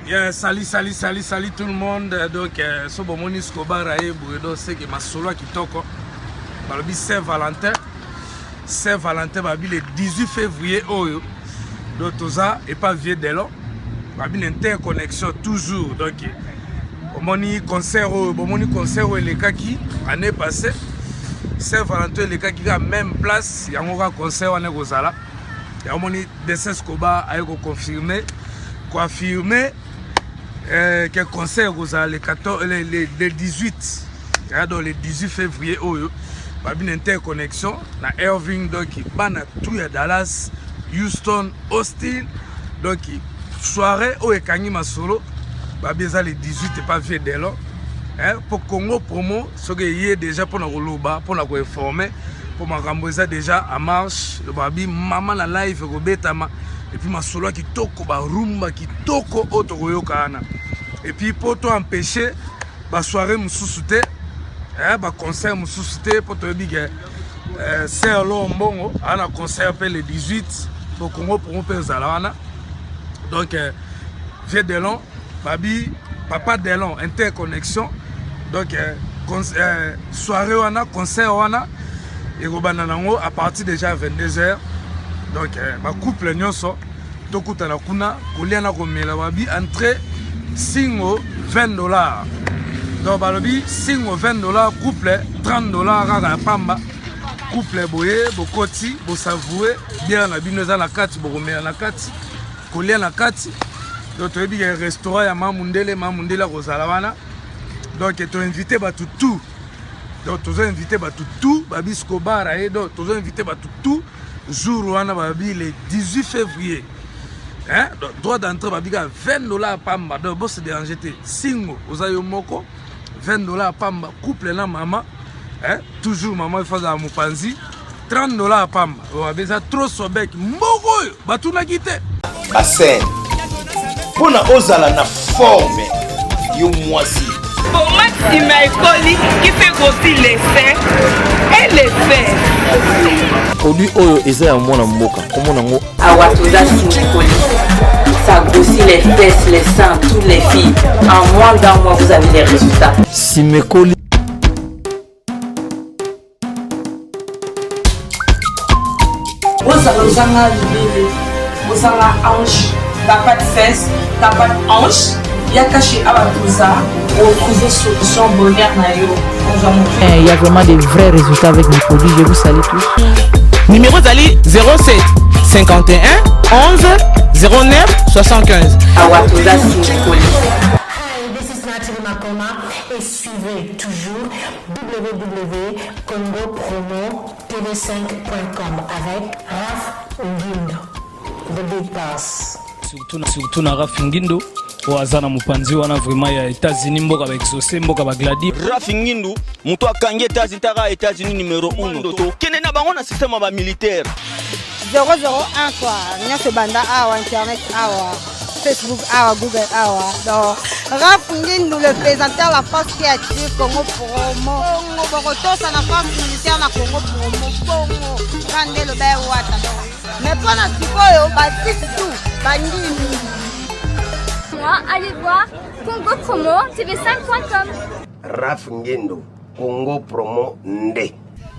Yeah, salut, salut, salut, salut tout le monde. Donc, euh, so bomoni Scobar aye boye donc c'est que masolo ya kitoko. Balobi Saint Valentin. Saint Valentin babi le 18 février oyo. Donc toza et pas vieux Delon. Babi na interconnexion toujours. Donc omoni concert oyo, bomoni concert oyo elekaki année passée. Saint Valentin elekaki kaka même place yango kaka concert wana ekozala. Yango omoni Dessin Scobar aye ko confirmer ko affirmer euh, que concert ekozala le, 14, le, le, le 18 ya donc le 18 février oyo babi na interconnexion na Irving donc bana tout ya Dallas Houston Austin donc soirée oyo ekangi masolo babi eza le 18 epa vieux Delon mpo Congo promo soki eye déjà mpona koloba mpona koinforme mpo makambo eza déjà en marche babi mama na live ekobetama epuis masolo ya kitoko barumba kitoko oyo tokoyoka wana epuis mpo to empêche basoirée mosusu te eh, baconcert mosusu te mpo toyebi ke eh, ser lo mbongo aa na concert mpe le 18 po congo promo mpe ezala wana donc eh, vieux delon babi papa delon interconnexion donc eh, eh, soirée wana concert wana ekobanda nango à partir déjà 22 heures donc eh, bacouple nyonso tokutana kuna kolia na komela babi entrée singo 20 dollars donc balobi singo 20 dollars couple 30 dollars kaka ya pamba couple boye bokoti bosavoure biere na bino eza na kati bokomela na kati kolia na kati donc toyebi ke restaurant ya mamundele mamundele akozala wana donc toinvite bato tout donc tozo invite bato tout babi scobar aye donc tozo invite bato tout jour wana babi le 18 février hein? Donc, droit d'entrée babi kaka 20 dollars pamba donc bose déranger te singo oza yo moko 20 dollars pamba couple na mama hein? Toujours mama ifo azala mopanzi 30 dollars pamba babi eza trop sobek mboko oyo batunaki te basene mpo na ozala na forme yo mwasi Pomade nsima ekoli qui fait grossir les seins et les fesses. Produit oyo eza ya mwana mboka komona ngo Awa toza simikoli. Ça grossit les fesses, les seins, toutes les filles. En moins d'un mois, vous avez les résultats. Simekoli. Ozala ozanga libele, ozanga hanche, t'as pas de fesses, t'as pas de hanche, yaka chez Awa Toza, retrouver solution bonheur na yo. Ozwa moto. Eh, il y a vraiment des vrais résultats avec mes produits. Je vous salue tous. Numéro ezali 07 51 11 09 75. Awa Toza Simikoli. Hi, this is Natalie Makoma et suivez toujours www.congopromotv5.com avec Raph Ngindo, the big boss. Surtout, surtout na Raph Ngindo oyo aza na mopanzi wana vraiment ya États-Unis mboka ba exaucé mboka ba gladi Raph Ngindu moto akangi États-Unis taka États-Unis numéro 1 tokende na bango na système ya ba militaire 001 quoi nyonso ebanda awa internet awa facebook awa google awa donc raf ngindu le pesanteur la force qui attire congo promo bongo bokotosa na force militaire na congo promo bongo nga nde loba ewata donc mais mpo na sikoyo basite tout bandimi Moi, allez voir Congo Promo TV5.com. Raf Ngindo, Congo Promo nde.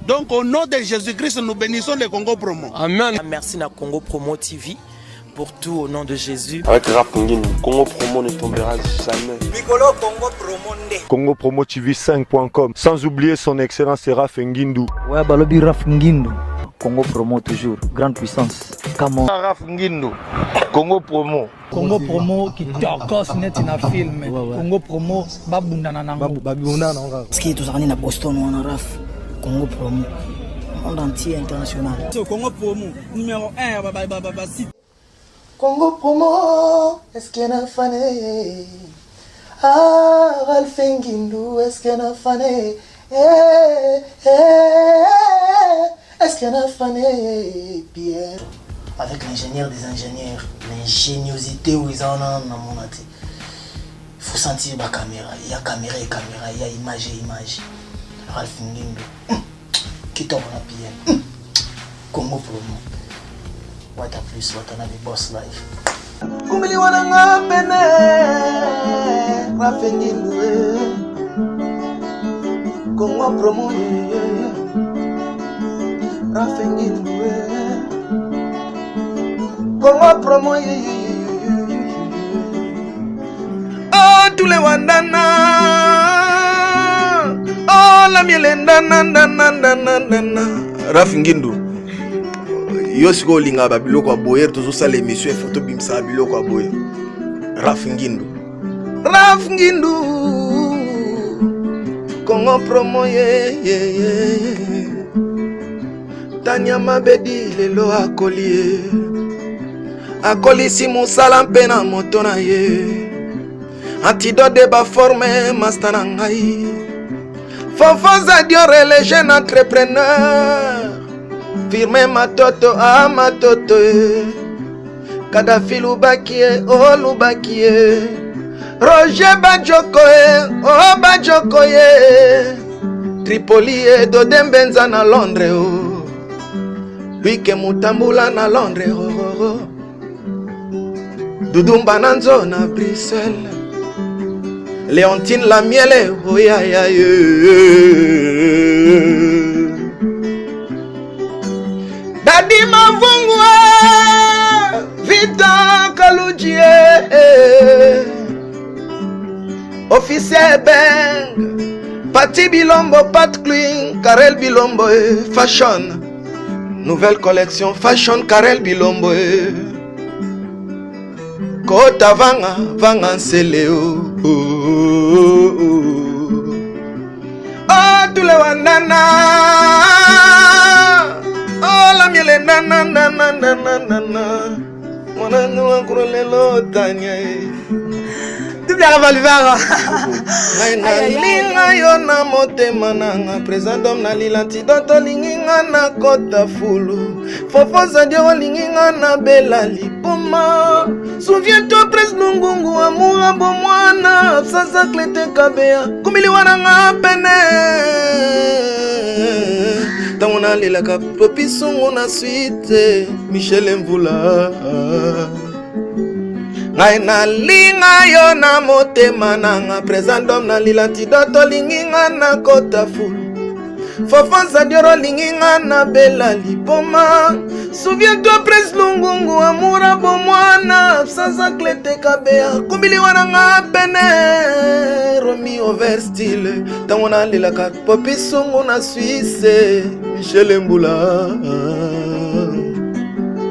Donc au nom de Jésus-Christ, nous bénissons le Congo Promo. Amen. Merci na Congo Promo TV pour tout au nom de Jésus. Avec Rap Ngindu, Congo Promo ne tombera jamais. Mikolo Congo Promo nde. Congo Promo TV 5.com. Sans oublier son excellence Raf Ngindu. Ouais, balobi Raf Ngindu. Congo Promo toujours, grande puissance. Come on. Raf Ngindu, Congo Promo. Congo promo kitokos neti na film Congo promo babundana nango babundana nango kaka parce que tozalaka nde na Boston wana raf Congo promo monde entier international so Congo promo numéro 1 ya ba ba ba, ba site Congo promo est-ce que na fane ah Ralph Ngindu est-ce que na fane eh, eh, est-ce que na fane Pierre avec l'ingénieur des ingénieurs l'ingéniosité oyo eza wana nanu namona te faut sentir ba caméra ya caméra et caméra ya image et image Ralph Ngindu kitoko na PM Congo promo Wata plus Watanabe boss life Kumili wana nga pene. Rafe Ngindu eh. Congo promo eh. Rafe Ngindu eh. Congo promo eh. Oh, tous les Wandana. Oh, la miele ndana ndana ndana ndana. Raf Ngindu. Yo sikoyo olingaka babiloko ya boye tozosala émission efo tobimisaka biloko ya boye Raf Ngindu. Raf Ngindu. Congo promo ye ye ye. Tania Mabedi lelo akoli ye. Akolisi mosala mpe na moto na ye. Antidote de baforme masta na ngai. Fofo Zadiore le jeune entrepreneur. Firme Matoto a Matoto. Kadafi Lubaki ye, oh Lubaki ye. Roger Badjoko ye, oh Badjoko ye. Tripoli ye, Dode Mbenza na Londres oh. Luike Mutambula na Londres oh, oh, oh. Dudumba na Nzo na Bruxelles. Léontine Lamiele oh ya ya ye. Dadi Mavungu eh, Vita Kaluji eh, Officier Beng Pati Bilombo Pat Clean Karel Bilombo eh, Fashion Nouvelle collection Fashion Karel Bilombo eh. Kota vanga vanga nsele oh, oh, oh, oh. Oh, tous les wanana. Oh, la miele nana nana nana nana. Mwana nuwa lelo tanya eh. Double revolver. Ngai nalinga yo na motema nanga président dom na lila antidote olingi nga na kota fulu fofo zadio olingi nga na bela liboma souviens-toi prince lungungu amour bomwana sasa klete kabeya kumili wana nga pene ntango nalelaka popisungu na suite michel mvula ngai nalinga yo na motema nanga présent dom na lila antidote olingi nga na kota fulu Fofo Zadioro olingi nga na bela liboma souviens-toi prince lungungu amoura bomwana saza klete kabeya kumbili wana nga pene romi over style ntango nalelaka popi sungu na suisse michel mbula.